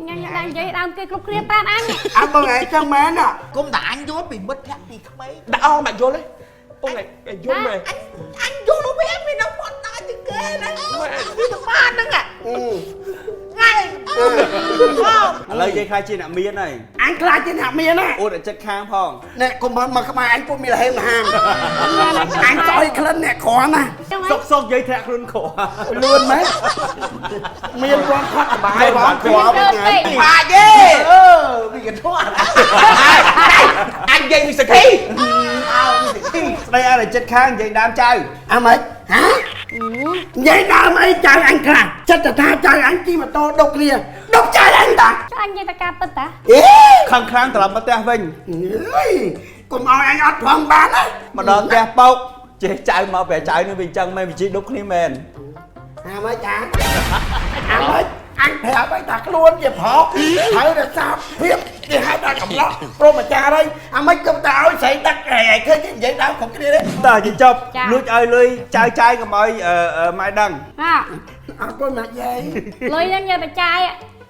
ញ៉ាំដាក់និយាយដើមគេគ្រប់គ្នាប៉ានអញ អើបងឯងចឹងមែនណា គុំតែអញយល់ពីមិត្តភក្តិពីក្មេង ដាក់អស់មិនយល់ទេអូយឯងយល់មែន អញអញយល់វាមាននៅផត់ដល់ជាងគេណាវាទៅបានហ្នឹងថ្ងៃ ឥឡូវយាយខ្លាចជាអ្នកមានហើយ អញខ្លាចជាអ្នកមានណា អួតឲ្យចិត្តខាងផង អ្នកកុំមកក្បែរអញពុំមានលហេមលហាមអញស្អុយក្លិនអ្នកក្រណា សុកសុកយាយធ្លាក់ខ្លួនក្រ លឿនមែនមានរំខត់បាយបងក្រវិញថ្ងៃ ផាយទេ អឺវាកធាត់ អញនិយាយមីសខី អើវាទៅ ស្ដីឲ្យចិត្តខាងនិយាយដើមចៅ អាម៉េចហានិយាយដើមអីចៅអញខ្លះចិត្តថាចៅអញជិះម៉ូតូដុកគ្នាដុកចៅអញតា ចុះអញនិយាយតែការពិតតា អេ ខឹងខ្លាំងត្រឡប់មកផ្ទះវិញ អើយកុំឲ្យអញអត់ផងបានណា មកដល់ផ្ទះបោកចេះចៅមកប្រចៅនេះវាអញ្ចឹងមែនវិជីដប់គ្នាមែន អាម៉េចចាអាម៉េចអញប្រាប់ឲ្យថាខ្លួនជាប្រុសហើយរក្សាភាពគេហៅថាកំឡោះព្រមចារហើយអាម៉េចក៏តែឲ្យស្រីដឹកឯងឃើញគេនិយាយដើមគ្រប់គ្នាទេ តើជិចប់លួចឲ្យលុយចៅចៅកុំឲ្យម៉ែដឹង ហា អរគុណម៉ាក់យាយ លុយហ្នឹងយកទៅចាយ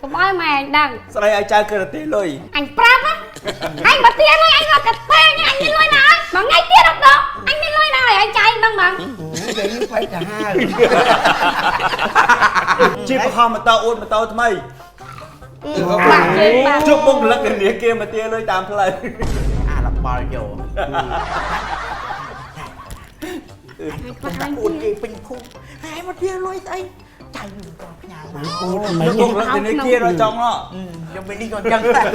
កុំឲ្យម៉ែអញដឹង ស្ដីឲ្យចៅគឺរទេលុយ អញប្រាប់ណាអញបើទៀនលុយអញរត់កាទេអញមានលុយណាអើមួយថ្ងៃទៀតអត់ដល់អញមានលុយណាអញចាយដឹងហ្មង និយាយនេះបែកទៅហើយ ជិះបខំម៉ូតូអួតម៉ូតូថ្មី បាក់ជើងបាក់ ជប់បុកលឹកធនាគារមកទាលុយតាមផ្លូវ អាលបល់យោអួនគេពេញភូមិហើយមកទាលុយស្អីចៅមិនគាត់ផ្ញើ អូមិន បុកលឹកធនាគារដល់ចុងនោះ ខ្ញុំមិននេះក៏ចឹងដែរ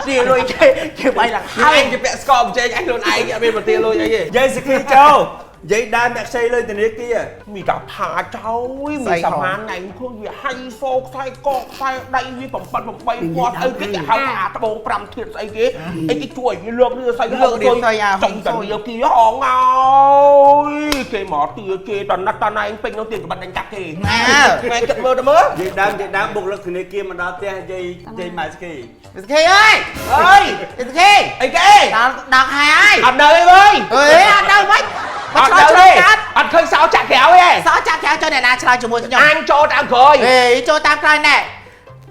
ទាលុយគេគេបាយឡើង ហើយអញគេពាក់ស្ករបញ្ចេញអញខ្លួនឯងអត់មានប្រទាលុយអីទេ យាយសខីចូលយាយដើមអ្នកខ្ចីលុយធនាគារ មីកាផាចោយមីសាមានថ្ងៃខ្លួនវាហៃសូខ្សែកខ្សែដៃវា7 8ពាន់អីគេគេហៅថាអាត្បូង5ធាតុស្អីគេអីគេជួយវាលើកនេះស្អីចង់តែយកគេហងអើយគេមកទាគេតណិតតណែងពេញនោះទៀតក្បាត់ដេញកាត់គេ ណា ថ្ងៃគិតមើលទៅមើល យាយដើមយាយដើមបុកលឹកធនាគារមកដល់ផ្ទះយាយយាយម៉ែស្គី សខីអើយ អើយ សខី អីគេ ដល់ដល់ហើយហើយ អត់នៅអីវើយ អេអត់ដល់មិន អត់នៅទេអត់ឃើញសោចាក់ក្រៅទេស ោចាក់ក្រៅចុះអ្នកណាឆ្លើយជាមួយខ្ញុំ អញចូលតាមក្រោយ អេចូលតាមក្រោយណែ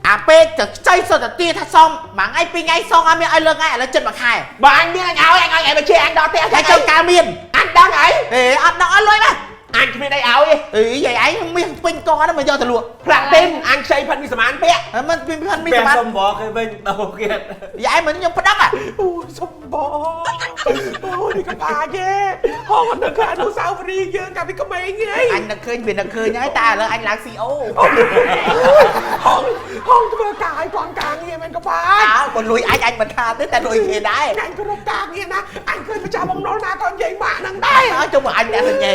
អាពេលទៅខ្ចីសុទ្ធតែទាថាសុំមួយថ្ងៃពីរថ្ងៃសុំអត់មានឲ្យលើកថ្ងៃឥឡូវចិត្តមួយខែ បើអញមានអញឲ្យអញឲ្យឯងមកជេរអញដល់ផ្ទះ តែចង់ការមាន អញដឹងអី អេអត់ដឹងអត់លុយណា អញគ្មានអីឲ្យទេ អីយាយឯងមាសពេញកហ្នឹងមកយកទៅលក់ ផ្លាក់ទីមអញខ្ចីផិតមីសមានពាក់ ហើយមិនពីផិនមីសម្បត្តិ ពាក់សុំបគេវិញដោគេ យាយមិនខ្ញុំប្តឹង អូសំបអូនេះកបាទេហងអត់នឹកឃើញអនុស្សាវរីយ៍យើងកាលពីក្មេងហី អញនឹកឃើញវានឹកឃើញហើយតែឥឡូវអញឡើង CO ហងហងធ្វើការឲ្យគាត់ការងារមែនកបា អើបើលុយអញអញមិនថាទេតែលុយគេដែរ អញគោរពការងារណាអញឃើញម្ចាស់បំណុលណាក៏និយាយម៉ាក់ហ្នឹងដែរ អើចុះមកអញអ្នកសញ្ញេ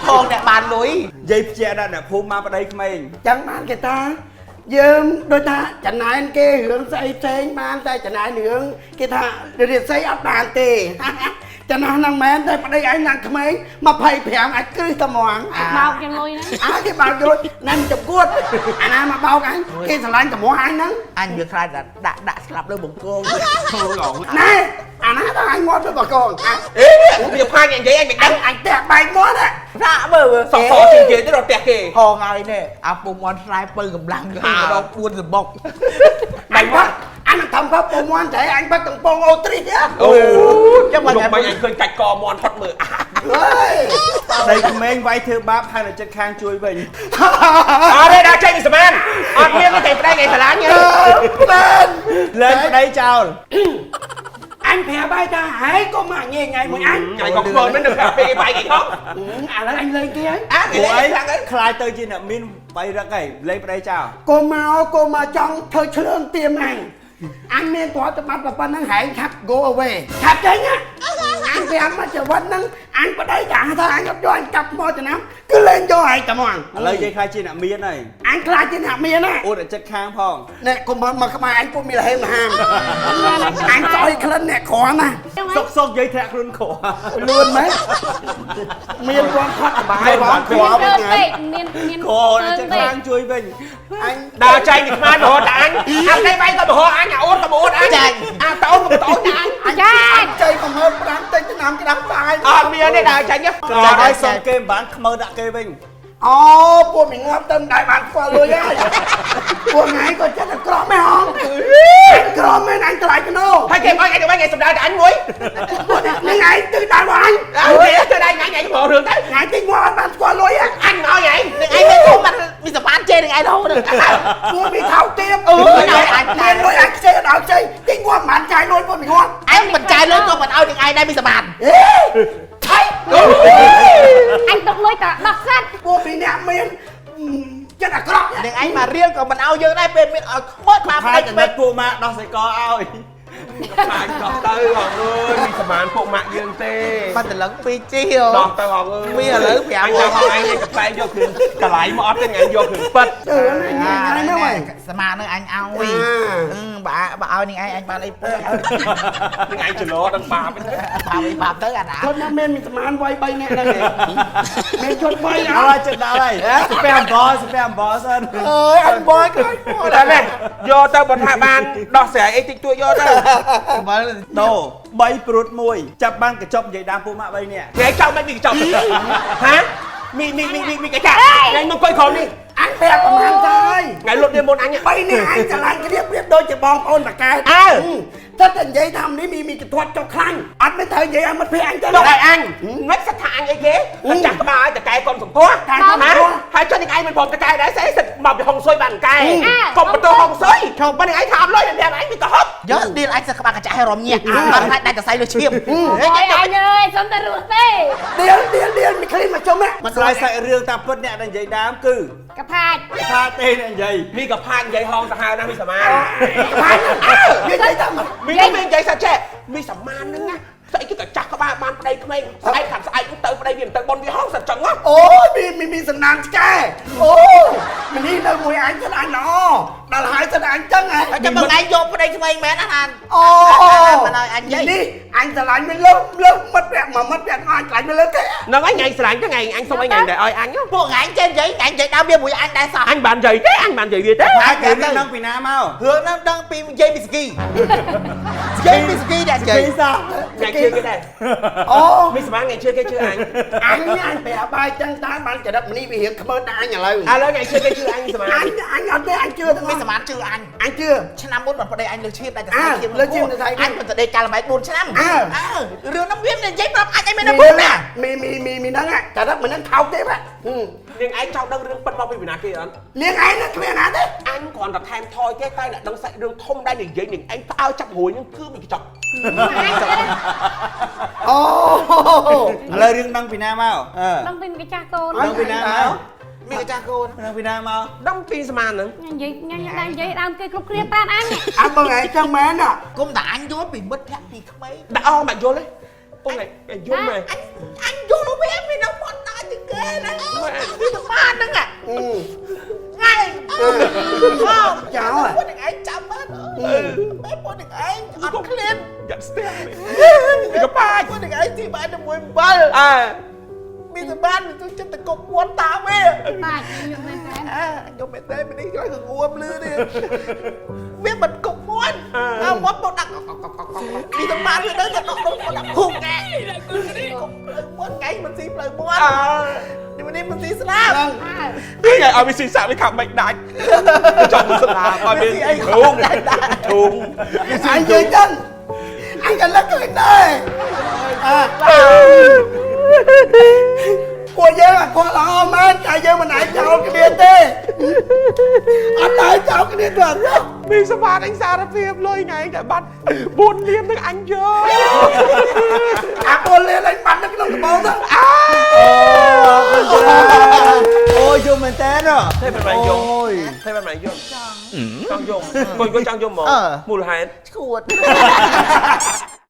ហងអ្នកបានលុយ យាយភ្ជាដាក់អ្នកភូមិមកប្តីក្មេង ចឹងបានគេតាយើងដូចថាចំណែនគេរឿងស្អីផ្សេងបានតែចំណែនរឿងគេថារិស័យអត់បានទេចំណោះហ្នឹងមែនតែប្តីឯងឡើងក្មេង25អាចគ្រឹះតែហ្មង បោកយ៉ាងលុយហ្នឹង អើគេបោកយល់ណាំចំគួតអាណាមកបោកអញគេស្រឡាញ់តម្រោះអញហ្នឹង អញវាខ្លាចដាក់ដាក់ស្លាប់លើបង្គោល ណែអាណាដល់អញមាត់លើបង្គោល អេវាផាញ់និយាយអញមិនដឹង អញផ្ទះបែកមាត់ សាក់មើល សសជាងគេទៅដល់ផ្ទះគេ ហងហើយនេះអាពុំមន់ស្រែពៅកម្លាំងដល់4សម្បុក បែកមាត់អញធ្វើក៏ពុំមន់តែអញបាត់កំពងអូទ្រីស អូចាំមកអញឃើញកាច់កមន់ផុតមើល អើយ ប្តីក្មេងវាយធ្វើបាបហើយនៅចិត្តខាងជួយវិញ អត់ទេដល់ចេញពីសមានអត់មានទេប្តីគេស្រឡាញ់ មែន លែងប្តីចោល អញប្រាប់ហើយថាហែងក៏មកញ៉ៃញ៉ៃមួយអញ ញ៉ៃក៏ខ្វល់មិនដឹងពេលគេបាយគេខំ ឥឡូវអញលេងគេហើយ អាគេ ព្រោះអី លេងខ្លាំងអី ខ្លាចទៅជាអ្នកមានបាយរឹកហើយលែងប្តីចោល កុំមកកុំមកចង់ធ្វើឆ្លើងទៀមអញអញមានទ្រព្យសម្បត្តិប៉ុណ្ណឹងហែងឆាប់ go away ឆាប់ចេញណាអញប្រាប់មកជីវិតហ្នឹងអញប្តីថាថាអញអត់យកអញកាប់មកចំណាំគឺលេងយកឯងតែហ្មង ឥឡូវយាយខ្លាចជាអ្នកមានហើយ អញខ្លាចជាអ្នកមានណា អួតឲ្យចិត្តខាងផង អ្នកកុំមកក្បែរអញពុំមានលហេមលហាមអញស្អុយក្លិនអ្នកក្រណា សុកសុកយាយធ្លាក់ខ្លួនក្រ លឿនមែនមានរំខត់បាយបងក្រវិញថ្ងៃ មានមាន ក្រនៅចិត្តខាងជួយវិញ អញ ដើរចែកពីខ្មានរហូតតែអញអាប្តីបាយក៏មហោអញអាអូនក៏មកអូនអញអាតអូនក៏តអូនអញ ចា ចៃ15000តិចឆ្នាំក្តាំបាយ អត់មានទេដើរចាញ់ ក្រឲ្យសុំគេមិនបានខ្មើដាក់គេវិញ អូពួកមីងាប់ទៅមិនដែលបានស្គាល់លុយហើយពួកថ្ងៃក៏ចិត្តតែក្រមែនហងក្រមែនអញថ្លៃកណោ ហើយគេឲ្យអញទៅវិញឯងសម្ដៅតែអញមួយ នឹងឯងទិដៅអញ ទៅដៃអញអញមករឿងទៅ ថ្ងៃតិចមកអត់បានស្គាល់លុយ អញមកឲ្យឯង នឹងឯងមិនធំមានសបានជេរនឹងឯងរហូត ពួកមីថោកទៀបអញមានលុយអញខ្ចីអត់ឲ្យខ្ចីតិចងាប់មិនចាយលុយពួកមីងាប់ អញមិនចាយលុយក៏មិនឲ្យនឹងឯងដែរមានសបាន អេថៃ អញទុកលុយតែដោះសិន ពួកមីអ្នកមានចិត្តអាក្រក់ នឹងឯងមករៀលក៏មិនឲ្យយើងដែរពេលមានឲ្យខ្មត់មក ផ្ដាច់តែពួកម៉ាក់ដោះសៃកឲ្យ បាច់ដោះទៅអងអើយមានសមានពួកម៉ាក់យើងទេ បាត់តលឹង 2G ដោះទៅអងអើយ មានឥឡូវ5 អញយកឯងកន្លែងយកគ្រឿងកន្លែងមកអត់ទេអញយកគ្រឿងប៉ិត អឺញ៉ៃញ៉ៃមើល សមាននឹងអញឲ្យបើបើឲ្យនឹងឯងអញបានអីពុក នឹងឯងចលោដល់បាបទេ បាបអីបាបទៅអាណា ឈុតណាមានមានសមានវាយ3នាក់ហ្នឹងមានឈុតវាយ អើចិត្តដល់ហើយស្ពះអំបស្ពះអំបសិន អើយអញបយខ្លាច តែនេះយកទៅបើថាបានដោះស្រាយអីតិចតួចយកទៅ បើ ដូ3ព្រួត1ចាប់បានកញ្ចប់និយាយដើមពួកម៉ាក់3នាក់ ថ្ងៃចោលមិនមីកញ្ចប់ហាមីមីមីមីមីកញ្ចាថ្ងៃមកអង្គុយក្រោមនេះ អញប្រាប់ប្រហែលទៅហើយ ថ្ងៃលុតនេះមុនអញ 3នាក់អញឆ្លាញ់គ្នាប្រៀបដូចជាបងប្អូនតកែ អើ តែតែនិយាយថានេះមីមីកធាត់ចុះខ្លាំងអត់មានត្រូវនិយាយឲ្យមិត្តភក្តិអញទៅ ដល់ឲ្យអញមិនសិតថាអញអីគេចាស់ក្បាលឲ្យតកែកុំសង្កោះហើយចុះនឹងឯងមិនព្រមតកែដែរស្អីសិតមកពីហុងស៊ុយបានកែកុំបន្ទោហុងស៊ុយបើនឹងឯងថាអត់លុយតែឯងមានកុហក យកឌីលអញសឹកក្បាលកញ្ចាក់ឲ្យរំញាក់អត់ខ្លាចដាច់សរសៃលើឈាម អើយអញអើយសុំតែរស់ទេ ឌៀលឌៀលឌៀលមីឃ្លីមកជុំ មកស្រាយសាច់រឿងតាមពិតអ្នកដែលនិយាយដើមគឺ កផាច ថាទេអ្នកនិយាយ មីកផាចនិយាយហងសាហាវណាស់មីសមាន ផាចអើនិយាយតាម មីមីនិយាយសាចេះមីសមានហ្នឹងណាស្អីគេក៏ចាស់ក្បាលបានប្តីក្មេងស្អែកខាងស្អែកទៅប្តីវាមិនទៅប៉ុនវាហងសិតចឹង អូយមីមីមីសំណាងឆ្កែអូមីនេះនៅមួយអញសិនអញល្អដល់ហើយសិនអញចឹងហ៎ ចាំបងឯងយកប្តីក្មេងមែនណា អូ មិនឲ្យអញនិយាយ នេះអញស្រឡាញ់វាលើលើមិត្តភក្តិមកមិត្តភក្តិអញស្រឡាញ់វាលើគេ ហ្នឹងហើយថ្ងៃស្រឡាញ់ទៅថ្ងៃអញសុំឲ្យថ្ងៃតែឲ្យអញ ពួកឯងចេះនិយាយឯងនិយាយដើមវាមួយអញដែរសោះ អញបាននិយាយទេអញបាននិយាយវាទេ ហើយគេរឿងហ្នឹងពីណាមក រឿងហ្នឹងដឹងពីនិយាយពីស្គីនិយាយពីស្គីដែរនិយាយ ពីសោះ ថ្ងៃជឿគេដែរ អូ មីសមានថ្ងៃជឿគេជឿអញ អញអញប្រាប់បាយចឹងតើបានចរិតនេះវារៀងខ្មើដាក់អញឥឡូវ ឥឡូវថ្ងៃជឿគេជឿអញសមាន អញអញអត់ទេអញជឿទាំង មីសមានជឿអញ អញជឿ ឆ្នាំមុនបានប្តីអញលើឈាមដាច់សរសៃឈាមអញមិនទៅដេកកាលបែក4ឆ្នាំអើរឿងហ្នឹងវានិយាយប្រាប់អញអីមានតែពុកណា មីមីមីមីហ្នឹងចរិតមិនហ្នឹងថោកទេបាទ នាងឯងចង់ដឹងរឿងពិតមកពីណាគេអត់ នាងឯងហ្នឹងគ្មានណាទេ អញគ្រាន់តែថែមថយទេតែអ្នកដឹងសាច់រឿងធំដែរនិយាយនាងឯងផ្អើចាប់រួយហ្នឹងគឺមីកញ្ចប់ អូ ឥឡូវរឿងដឹងពីណាមកអឺ ដឹងពីមីកចាស់កូន ដឹងពីណាមក មីកចាស់កូន ដឹងពីណាមក ដឹងពីសមានហ្នឹង និយាយញ៉ាំដែរនិយាយដើមគេគ្រប់គ្រាតាមអញ អើបងឯងចឹងមែន គុំតែអញយល់ពីមិត្តភក្តិពីក្មេង ដាក់អស់មិនយល់ទេអូយយល់មែន អញយល់វាមាននៅមាត់ណាជាងគេណាវាសមានហ្នឹងថ្ងៃ ចោល ពួកនឹងឯងចាំបានអើពួកនឹងឯងអត់ឃ្លាន យ៉ាត់ស្ទះមីកប៉ាច ពួកនឹងឯងទីបានតែមួយអំបិល អើ មានសបានវាជួយចិត្តតកុកមួនតាមវា បាច់ខ្ញុំមែនតើ ខ្ញុំមែនតើនេះខ្លាំងងួមលឺនេះវាមិនកុកមួនអើមួនមកដាក់មានសបានវានៅតែដកដកដាក់ភុកកែផ្លូវមួនកែមិនស៊ីផ្លូវមួននេះនេះមិនស៊ីស្លាប់ នេះឲ្យវាស៊ីសាក់វាខាប់មិនដាច់ចង់ស្លាប់ឲ្យវាស៊ីអីធុងធុង អញនិយាយចឹងអញក៏លឹកឃើញដែរអើពួកយើងអាគាត់ល្អមែនតែយើងមិនអាចចោលគ្នាទេអត់អាចចោលគ្នាទេអត់ទេ មីសមានអញសារភាពលុយថ្ងៃតែបាត់4លាននឹងអញយក អា4លានអញបាត់នៅក្នុងកាបូបទៅ អើ អូយយំមែនតើ ទេមិនបានយំទេមិនបានយំចង់យំកូនចង់យំហ្មងមូលហេតុ ឈួត